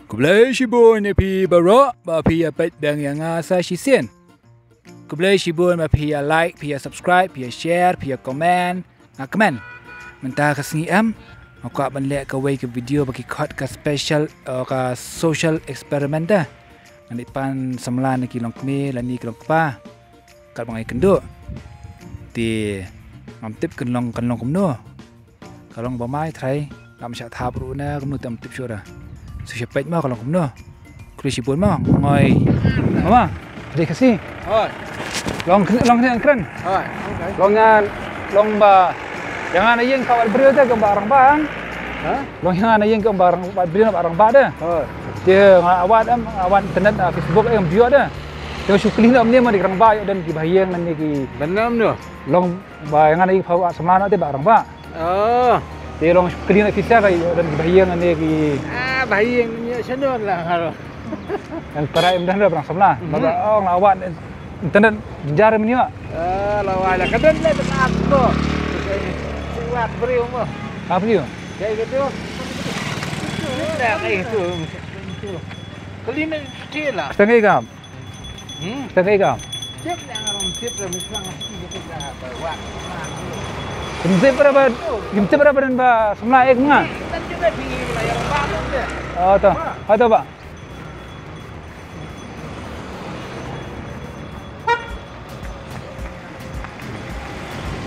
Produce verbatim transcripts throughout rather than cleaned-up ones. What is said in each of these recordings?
Khublei shibun ïa phi baroh ba phi ïa peit bang ïa nga sa shisien. Khublei shibun ba phi ïa like, phi ïa subscribe, phi ïa share, phi ïa comment. Nga kmen. Mynta ka sngi em, nga kwah ban leh kawei ka video ba ki khot ka special, eh, ka social experiment da. Ngan ïa pan samla na ki longkmie lane ki longkpa. Kat ba nga ïakynduh. Te ngam tip kan long, kan long kumno. Ka long ba mai trai, ngam shah thap ruh na kumno te ngam tip shuh da. Sa shu peit mo ka long kumno. Khublei shibun mo, ngoi. Mama, dei Khasi. Hoi. Long kren, long kren kren. Hoi, okay. Long nga, long ba ïa nga na ïing ka wad briew te ka ba rangbah. Ha? Long ïa nga na ïing ka ba rangbah, briew na ba rangbah de. Hoi. Te nga wad em, nga wad internet, ah, Facebook em, ym ju ïoh de. Te shu kylli na ym ne ma dei rangbah ïoh don ki ba ïeng ne ki. Bynta no. Long ba ïa nga na ïing ka wad samla na te ba rangbah. Oh. Te long kylli na ki sha ka ïoh don ki ba ïeng ne ki. Ah, ba ïeng ne sha no la haro. Ngan para im don ba rangbah samla. Mhm. Ba ong la wad internet jynjar mynne. Ah, la wad la ka don le ba ko. Wad briew mo. Apa dia? Kaei kata? Kaei kata? Kylli na ki la. Setengah jam. Hmm. Tang ïa ka. Tip ïa nga ram tip ïa mi slang tip ïa ka ba wa. Kim tip ïa ba, kim tip ïa ba dan ba samla ek nga. Tang tip ïa bi la ïa ba tu de. Oh to. Oh to ba.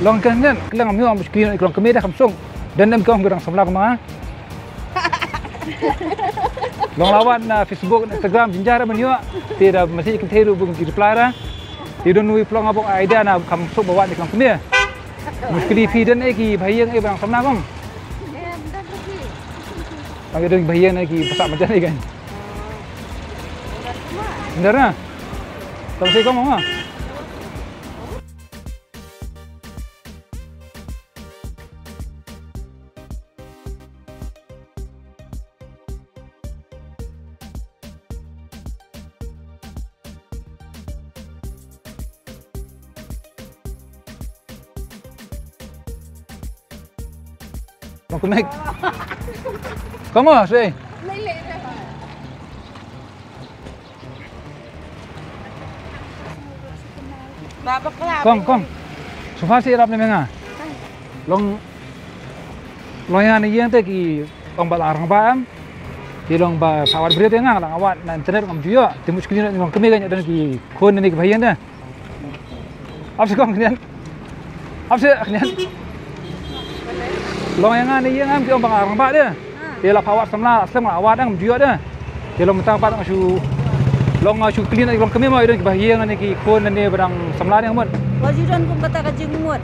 Long kan kan, kylliang ym ïoh, ym skrin long kmie da kam suk. Dan em kong gurang samla kma. Long la wad na Facebook, Instagram, jynjar ban ïoh. Te da message kynthei ruh bun ki reply ra. Te don wi plong abok idea na kam suk ba wad ni kam kmie. Muskil phi don ei ki ba ïeng ei ba dang samla kong. Ang don ba ïeng ei ki pasal macam ni kan. Benar na? Tam si kong ma. Kong connect. Kong mo, sui. Kong, kong. Sofa si rap ni menga. Long, long ïa nga na ïing te ki ong ba la rangbah em. Ki long ba sa wad briew te nga la wad na internet ngam ju ïoh. Te muskil ni long kmie ka ïoh don ki khun ni ki ba ïeng te. Ap se kong knian. Ap se knian. Long ïa nga na ïing em ki ong ba nga rangbah te. Te la pha wad samla, la slem la wad dang ju ïoh de. Te long mynta pat nga shu long nga shu clean long kmie mo ïa don ki ba ïeng ne ki khun ne ba dang samla ne mut. Wat ju don kum kata ka jingmut.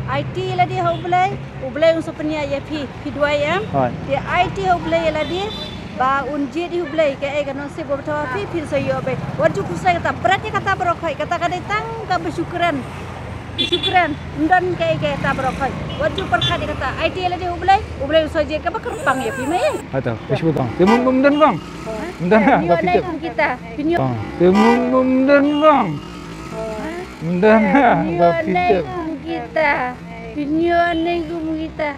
Aiti lade ha U Blei, U Blei un sa pynïaid ïa phi, phi duwai em. Hooid. Te aiti ha U Blei ïa lade ba un jied ïa U Blei kaei ka nusib ba bthaw ha phi phin sa ïoh beit. Wat ju khuslai kata bret ïa kata baroh khoit kata ka dei tang kaba shu kren. Shu kren, ym don kaei kaei kata baroh khoit. Wat ju pyrkhat ïa kata. Aiti lade U Blei, U Blei un sa jied kaba kyrpang ïa phi mei. Hata, phi shu don. Te mum mum don kong. Ym don. Pynïoh nei kum kita. Pynïoh. Te mum mum don kong. Ym don. Pynïoh nei kum kita. Pynïoh nei kum kita.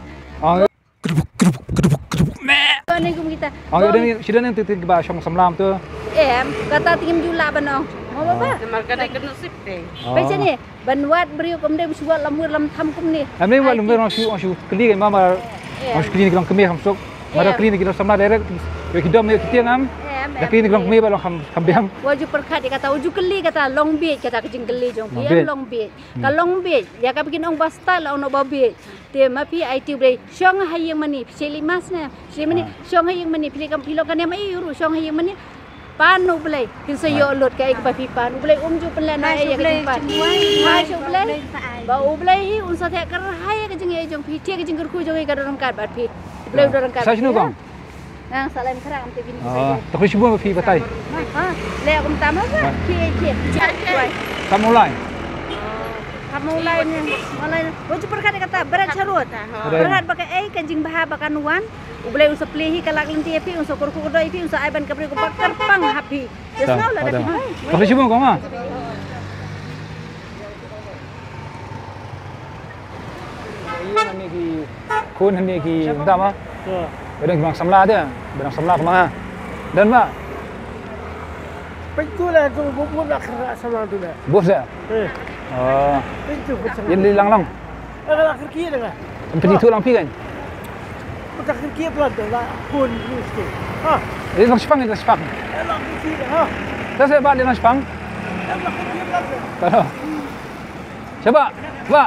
Kedebuk, kedebuk, kedebuk, kedebuk. Meh. Pynïoh nei kum kita. Ang ada ni sida nang titik ba shong samla tu. Em, kata tingim jula ba nong. Mo ba ba. Namar ka dei ka nusib te. Pynïoh nei. Ban wad briew kum dei ba shu wad lam wir lam tham kumne. Am dei wad lam wir ong shu, ong shu kylli kan ma ma. Ong shu kylli ni ki long kmie kam suk. Ma da kylli ni ki long samla direct. Ïa ki dom ïa ki tieng am. Da kylli ni ki long kmie ba long kham, kham biang. Wat ju pyrkhat ïa kata, wat ju kylli kata long bieit kata ka jingkylli jong phi em long bieit. Ka long bieit. Ïa ka ba kin ong ba style la ong noh ba bieit. Te ma phi aiti U Blei shong ha ïing mane phi chili mas ne. Chili mane shong ha ïing mane phi kam phi long kane ma i uru shong ha ïing mane. Pan U Blei, phin sa ïoh lut kaei kaba phi pan. U Blei um ju pynleh na ei ïa ka jingpan. Hai sha U Blei. Ba U Blei hi un sa theh kyrhai ïa ka jingïeit jong phi, theh ka jingkyrkhu jong i ka don ryngkat bad phi. U Blei u don ryngkat bad phi. Sa shano kong? Nang sa lem khrang te bini sa. Ah, ta khushi bun ba phi batai. Ha, leh kumta ma ba. Phi ei phi. Kam u lai. Kam u lai ni, u lai. Wat ju pyrkhat ïa kata, bret sharud. Bret ba kaei ka jingbha ba kan wan. U Blei un sa plie hi ka lak lynti ïa phi, un sa kyrkhu kyrdoh ïa phi, un sa ai ban ka briew kaba kyrpang ha phi. Ïa sngew lada phi. Ka phi shibun kong ma. Ïa ngi ki khun ngi ki dama. Ba dang ki bang samla te, ba dang samla kama. Don ba? Pyntu la tu bubun la khra sama tu la. Bus ya? Eh. Oh. Pyntu pyntu. Yin li lang lang. Eh, la khirki la. Pyntu tu lang pi kan? Pyntu khirki plat la pun ni sikit. Ha. Li lang sepang, li lang sepang. Eh, la khirki ha. Dah saya ba li lang sepang. Eh, la khirki plat. Kalau. Siapa? Ba.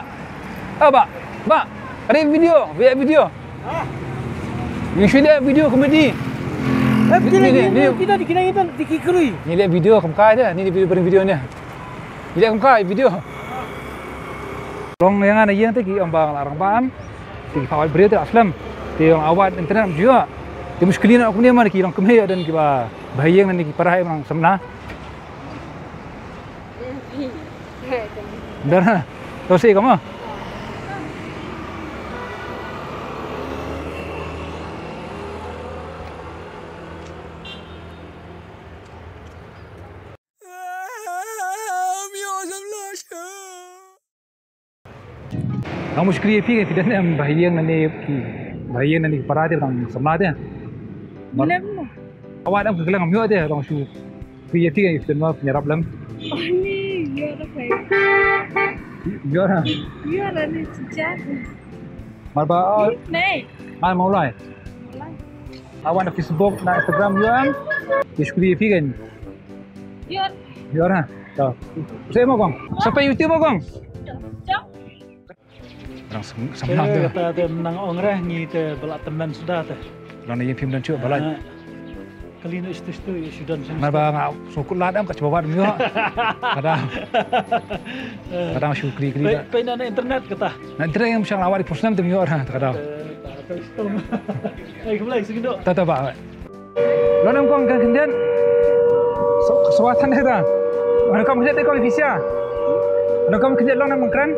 Ah, ba. Ba. Ada video, buat video. Ngi shu leh video komedi. Eh, ni, ni, ni, ni. Kita di kena itu di kikrui. Ngi leh video kum kai de, ni video, video ni. Ngi leh kum kai video. Long ïa nga na ïing te ki ong ba nga la rangbah em. Te ki phah wad briew te la slem. Te ong awad internet em jua. Te mushkil ïa nga kumne ma ki long kmie ïa don kiba bahaïing ne ki para ïa nang samla. Dah, dah. Terus sih kamu. Nga mushkil ïa phi, phi don em bahaïing ne ki, bahaïing ne ki para te ba dang samla te. Lem. Awad em ka kylliang ngam ïoh te, long shu. Phi ïa phi, phi don ma phi ïarap lem. Oh, ni ïoh da phi. Ïoh da. Ïoh da ni sejak. Mar ba, oh. Ni. Mar Mawlai. Mawlai. Awad na Facebook, na Instagram ïoh em. Phi shu kylli ïa phi kan. Ïoh. Ïoh da. To. Sa ma kong. Sa phi YouTube ma kong. Jom. Orang sem-, semblang tu. Kata te menang ong reh ngi te ba la tymmen suda te. Orang na ïing phim don chuh ba la. Ah, kali na istu istu ïa sudan sem. Mar ba nga sukut lad em ka chuba wat myo. Kada. Kada shu kli kli. Pe, da. Pe na internet kata. Na internet yang mesti lawat di pusnam tu myo dah kada. Eh, tak tahu sistem. Eh, kembali sini dok. Tata ba. Long em kong kren khyndiat. Sawatan dei ta. Long em kong khyndiat dei kong ïa phi sha. Long em kong khyndiat long em kong kren.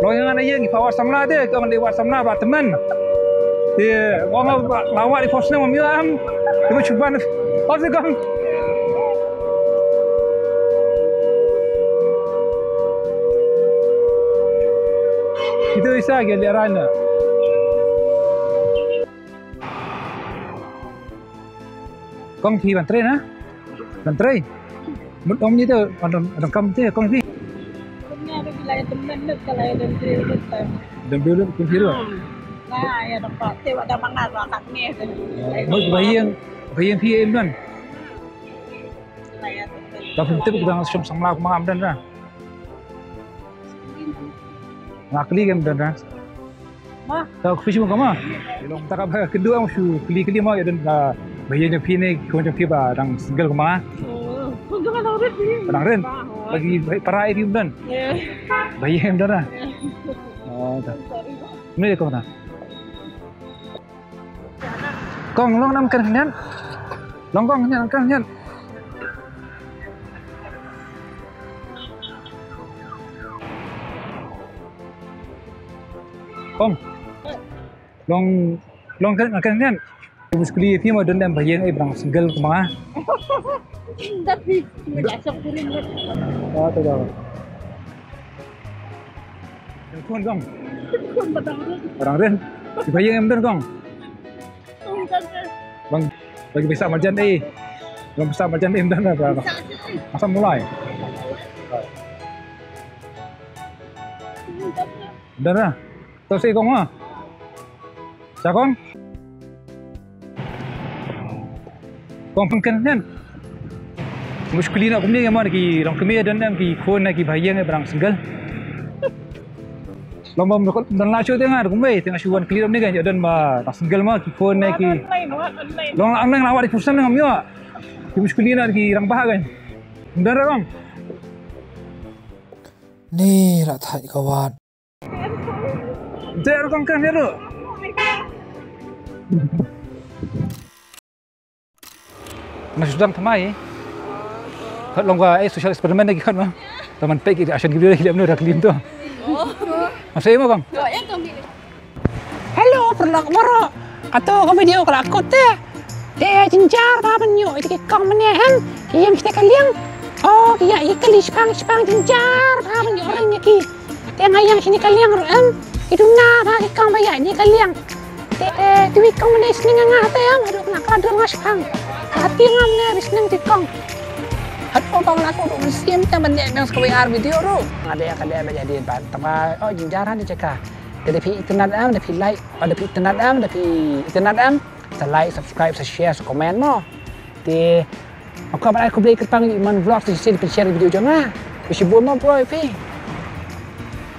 Long ïa nga na ïing ngi phah wad samla dei kong dei wad samla ba tymmen. Te kong la wad i phos ne ma ïoh em. Te ma shu ban. Phos dei kong. Itu isa ke liaran na. Kong phi ban trei na? Ban trei. Mut ong ni tu, ban, ban kam tu kong phi. Kong ni ada bila ada men nak kalau ada trei tu. Dan belum kong phi tu. Nah, ya dapat tu ada mangal makan ni. Mut bahaïing, bahaïing phi em don. Tapi tu kita langsung samla aku makan dan dah. Nga kli kem don ra. Ma. Ta khushi mo kama. Long ta ka ba kynduh ang shu kli kli ma ïa don ba ba ïa phi ne khun jong phi ba dang single kama. Oh, khun jong ka dang rit phi. Dang rit. Ba, oh. Bagi ba para ai phi don. Yeah. Ba ïa don ra. Yeah. Oh, ta. Sorry, ba. Ni ko na. Kong long nam kan nyan. Long kong nyan kan nyan. Kong. Long long kan kan nyan. Mus kli phi ma don em ba ïeng ai brang single kama. Tapi ngi dah sok kurim. Ah, tu dah. Yang phone kong. Phone batang tu. Orang ren. Ba ïeng em don kong. Bang, bagi pisa marjan eh. Bang pisa marjan eh dah dah. Asam mulai. Dah dah. Tau si kong ha. Sa kong. Kong pengken nen. Mushkil na kumne ma ki long kmie don em ki khun na ki ba ïeng ba dang single. Long bam don la shu tengah kumne tengah shu wan kli ne kan don ba dang single ma ki khun na ki. Long online la wad i pursan ngam ïoh. Ki mushkil na ki rangbah kan. Don ra long. Ni la thait ka wad. Dei ruh kong kren ïa ruh. Nga shu dang thymmai. Khot long ka eh social experiment ki khot ma. Taman peit ki action ki video ki lem nu da clean tu. Ma sei mo kong. Hello paralok baroh. Kato ka video ka la kut te. Te jynjar bha ban ïoh ïa ki kong mynne em. Ki ïeng sha ka liang. Oh ki ïa ki kali shipang shipang jynjar bha ban ïoh rang ïa ki. Te nga ïeng shane ka liang ruh em. Ki duna bha ki kong ba ïaid ne ka liang. Te, te, te wi kong ne sning nga te am, haduh na ka dur nga shpang. Hati ngam ne wi sning te kong. Haduh kong la ko dur siem te ban ne meng sa kawei ar video ro. Nga de ka de ba jadi ban. Tama, oh, jinjar han de cheka. Te da phi internet am, da phi like, oh, da phi internet am, da phi internet am. Sa like, subscribe, sa share, sa comment mo. Te, aku amat ai khublei kyrpang ïa Iman Vlogs, sa share, phi share video jong nga. Phi shibun mo bro, phi.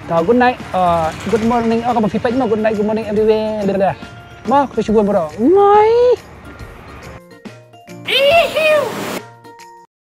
Ta good night, uh, good morning, oh, kaba phi peit mo, good night, good morning everywhere. Mo, phi shibun bro. Ngoi.